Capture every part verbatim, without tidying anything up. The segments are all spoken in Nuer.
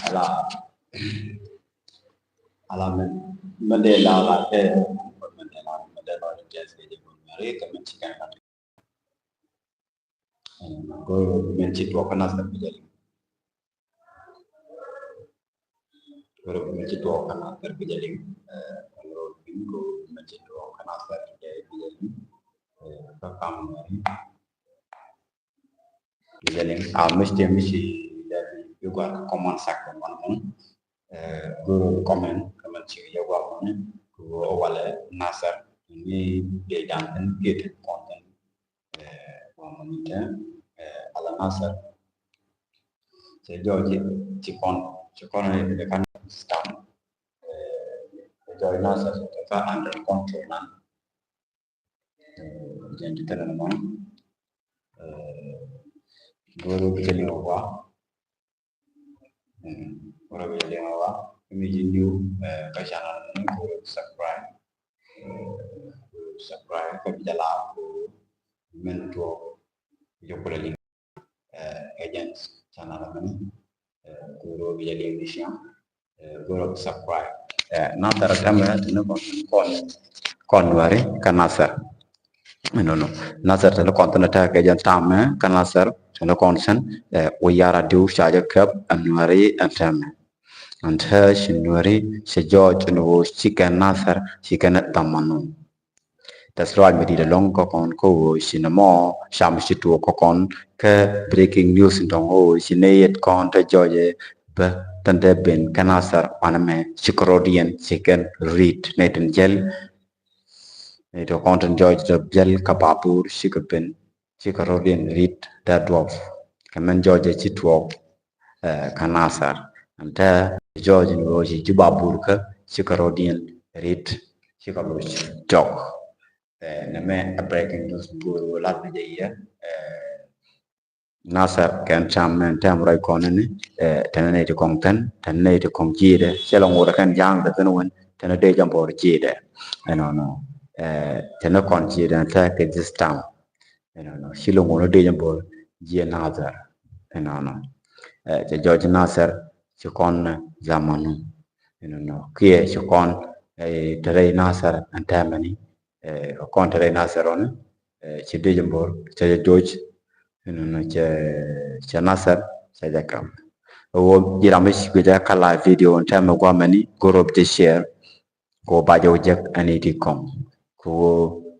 Ala, ala min, min dee la la kɛ, min dee la, min dee la kɛ jɛ jɛ jɛ mari kɛ min ci kɛ la. Ko min ci tuɔ kana sɛ bi jɛ. Ko min ci tuɔ kana sɛ bi jɛ. Ko min ci tuɔ kana sɛ bi jɛ. Ka kam mari. Bi jɛ liŋ a mi ci mi ci dee bi gɔaa kɛ comment section wan mun. Guru comment comment ci yɛ gɔaa mun. Guru walɛ Nasir ni dee dan thin kiɛ tin kɔn thin wan mun tɛ ala Nasir. Cɛ jɔɔc ci kɔn ci kɔn ni dee kan stam. Cɛ jɔɔc Nasir cɛ ka under control nan. Jɛn ti tɛnɛ nɔmɔ. Goro bi jɛ liŋ wa. Goro bi jɛ liŋ wa. Mi ji new ka channel ni ko subscribe. Subscribe ka bi jɛ la ko min tuɔ jɛ kulɛ liŋ. Agents channel mani. Goro bi jɛ liŋ ni siam. Goro subscribe. Nasir tɛmɛ tini kɔn kɔn kɔn wari ka Nasir. Ɛnɔnɔ Nasir tini kɔn tini tɛk kɛ jɛn tamɛ ka Nasir tini kɔn sɛn. Wä yara diw ca jɛ kɛp ɛn wari ɛn tɛmɛ. Ɛn tɛ ci nuɛri ci jɔɔc ɛn wä ci kɛ Nasir ci kɛ ni dhamanu. Tɛth lɔaac mi di̱t ɛlɔ̱ŋ kä kɔn kä ɣöö ci nɔmɔ cam ci tuɔɔk kä kɔn kä breaking news in dɔ̱ŋ ɣöö ci nɛy yet kɔn te jɔɔcɛ bä tɛn te ben kä Nasir wanɛ mɛ ci kärɔ̱diɛn ci kɛn ri̱t nɛy tin jäl. Nɛy ti kɔn tin jɔɔc te jäl kä babur ci kɛ ben ci kärɔ̱diɛn ri̱t dee duɔp kɛ mɛn jɔɔcɛ ci tuɔɔk kä Nasir. Ɛn tɛ jɔɔc in ɣöö ci ji̱ babur kä ci kärɔ̱diɛn ri̱t ci kɛ loc jɔk. Nɛ mɛ a breaking news go̱o̱r wä lat bi jɛ yɛ. Nasir kɛn cam mɛn tɛm rɔy kɔn ni tɛn nɛ ti kɔŋ tɛn tɛn nɛ ti kɔŋ ji̱dɛ cɛ lɔ ŋot kɛn ja̱a̱ŋ dɛ thin wän tɛn dee jambor ji̱dɛ. Ɛnɔnɔ tɛn kɔn ji̱dɛ tɛ kɛ this time. Ɛnɔnɔ ci lɔ ŋot dee jambor ji̱ Nasir. Ɛnɔnɔ cɛ jɔɔc Nasir ci kɔn zamanu. Ɛnɔnɔ kiɛ ci kɔn te rɛy Nasir ɛn tɛmɛni. Kɔn te rɛy Nasir ɔni ci dee jambor cɛ jɛ jɔɔc. Ɛnɔnɔ cɛ cɛ Nasir cɛ jɛ kam. Wä jiram mi ci guic ɛ kala video ɛn tɛmɛ guamɛni group jɛ share. Kɛ wä ba jɛ wä jek ɛn iti kɔŋ kɛ wä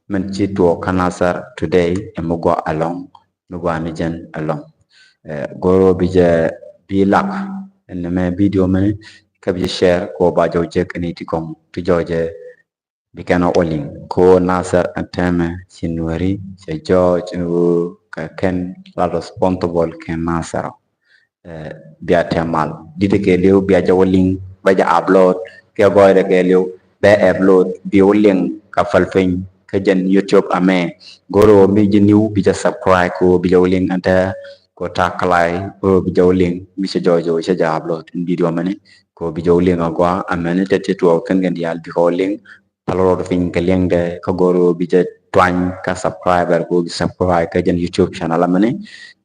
min ci tuɔɔk kä Nasir today ɛ mi gua ɛlɔŋ mi gua ni jɛn ɛlɔŋ. Goro bi jɛ bi lak ɛn mɛ video mɛni kä bi jɛ share kɛ wä ba jɛ wä jek ɛn iti kɔŋ ti jɔɔcɛ. Bi kɛn ɔ wä liŋ kɛ wä Nasir ɛn tɛmɛ ci nuɛri cɛ jɔɔc ɛn wä kɛ kɛn la responsible kɛ Nasir. Bia tɛmal di̱t kɛ liw bia jɛ wä liŋ bɛ jɛ upload kɛ gɔɔydɛ kɛ liw bɛ upload bi wä liŋ ka päl piny kä jɛn YouTube amɛ. Goro mi jɛ niw bi jɛ subscribe ko bi jɛ wä liŋ ɛn tɛ ko taklay ko bi jɛ wä liŋ mi cɛ jɔɔc jɛ wä cɛ jɛ upload in video mɛni ko bi jɛ wä liŋ agua amɛni tɛ ti tuɔɔk kɛn kɛn diaal bi kɛ wä liŋ. Pal rot piny kɛ liɛŋdɛ kä goro bi jɛ tuany kä subscriber ko bi subscribe kä jɛn YouTube channel amɛni.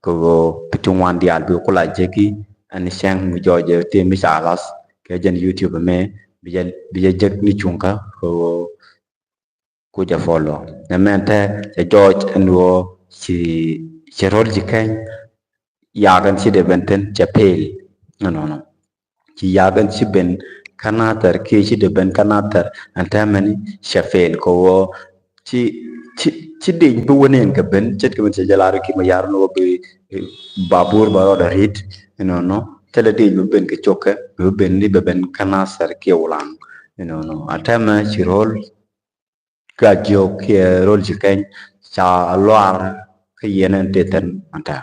Kɛ ɣöö bi ti ŋuan diaal bi kula jeki ɛn cɛŋ mi jɔɔcɛ ti mi ca lath kɛ jɛn YouTube mɛ bi jɛ jek ni cuŋkä kɛ ɣöö ku jɛ follow. Nɛ mɛn tɛ cɛ jɔɔc ɛn ɣöö ci ci rol ci kɛny. Yaak ɛn ci dee ben thin cɛ pel. Ɛnɔnɔ ci yaak ɛn ci ben kä Nasir kiɛ ci dee ben kä Nasir ɛn tɛmɛni cɛ pel kɛ ɣöö ci ci ci dec bi wä ni ɛn kɛ ben ce̱tkɛ min cɛ jɛ lar ki ma yar ni wä bi babur ba rɔɔdɛ rit. Ɛnɔnɔ thilɛ dec bi ben kɛ cokɛ bi ben ni bɛ ben kä Nasir kiɛ wulaŋ. Ɛnɔnɔ ɛn tɛmɛ ci rol. Ka jiök kiɛ rol ci kɛny ca luar kä yɛn ɛn tëë thɛn ɛn tɛ.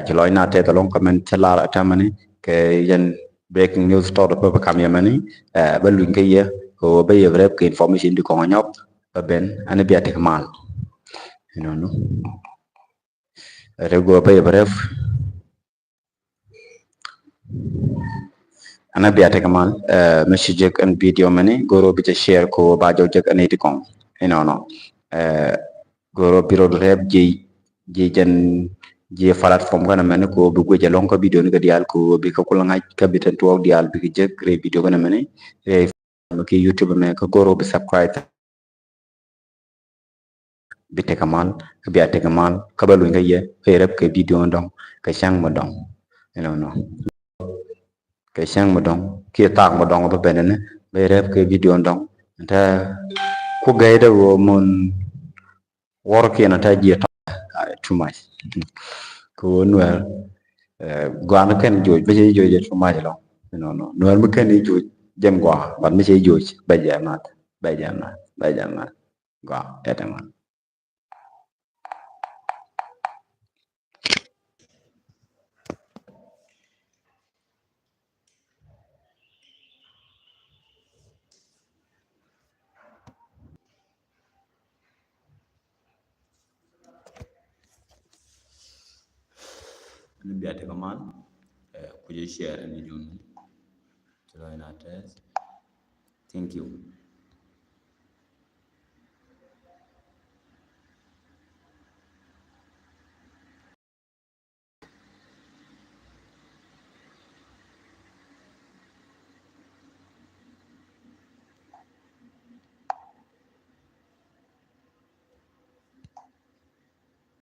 Ci lɔc na tɛth ɛlɔŋ kä mɛn cä lar ɛtɛmɛni kɛ yɛn breaking news tɔt bä bä kam yɛmɛni. Bä luny kä yɛ kɛ bä yɛ rep kɛ information di kɔŋ anyɔk bä ben ɛn bia tek mal. Rep go bä yɛ rep. Ɛn a bia tekɛ mal, eh, mi ci jek ɛn video mɛni, goro bi jɛ share ko ba jɔw jek ɛn iti kɔŋ. Inɔnɔ. Eh, goro bi rɔ rɛp jiɛ, jiɛ jɛn, jiɛ platform kɛnɛ mɛni ko bi guic ɛlɔŋ kä video ni kɛ dial ko bi kɛ kul ŋa̱c kä bi tɛn tuɔɔk dial bi kɛ jek rɛy video kɛnɛ mɛni. Rɛy mi ki YouTube mɛ kä goro bi subscribe. Bi tekɛ mal, kä bia tekɛ mal, kä bä luny kä yɛ, kä yɛ rɛp kɛ video dɔŋ, kɛ cäŋ mi dɔŋ. Inɔnɔ. Kɛ cäŋ mi dɔŋ, kiɛ thaak mi dɔŋ bä bɛnɛ ni, bä yɛ rɛp kɛ video dɔŋ. Nta ku gɛy dɛ wä mun wɔr kiɛ nta jiɛ tɔ. Ai, too much. Kɛ wä nuɛr, eh, guan kɛn joj, bä cɛ joj jɛ too much lɔ. Inɔnɔ. Nuɛr mi kɛn joj, jɛn gua, but mi cɛ joj, bä jɛ mat, bä jɛ mat, bä jɛ mat. Gua, tɛtɛ man. Ni bia tekɛ mal, eh, ku jɛ share ni jun. Ci lɔ ina test. Thank you.